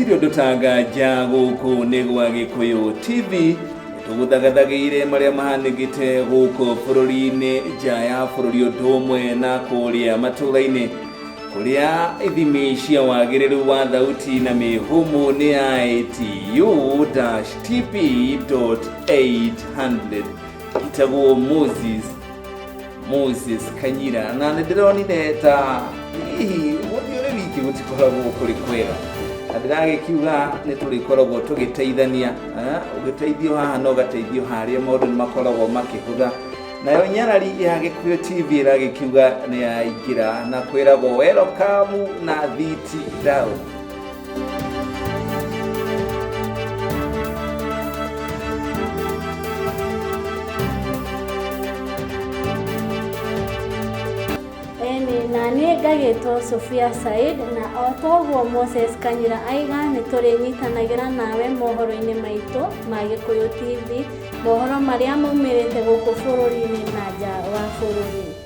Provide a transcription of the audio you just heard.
Hatirĩ ũndũ ta nganja gũkũ nĩ gwa Gĩkũyũ TV tũgũthagathagĩire marĩa mahanĩkĩte gũkũ bũrũri-inĩ, nja ya bũrũri, ũndũ ũmwe na kũrĩa matũũra-inĩ, kũrĩa ithimi cia wagĩrĩru wa thauti na mĩhũmũ nĩ ITU-TP.800. Itagwo Moses Kanyira, na nĩ ndĩronire ta hihi gũthiĩ ũrĩ wiki gũtikoragwo kũrĩ kwega, na ndĩragĩkiuga nĩ tũrĩkoragwo tũgĩteithania, ũgĩteithio haha na ũgateithio harĩa, maũndũ nĩ makoragwo makĩhũtha. Nayo nyarari ya Gĩkũyũ TV ĩragĩkiuga nĩ yaingĩra na kwĩragwo welcome na thiti down. Ĩni, na niĩ ngagĩtwo Sofia Said, na o toguo Moses Kanyira aiga, nĩ tũrĩnyitanagĩra nawe mohoro-inĩ maitũ ma Gĩkũyũ TV, mohoro marĩa maumĩrĩte gũkũ bũrũri-inĩ na nja wa bũrũri.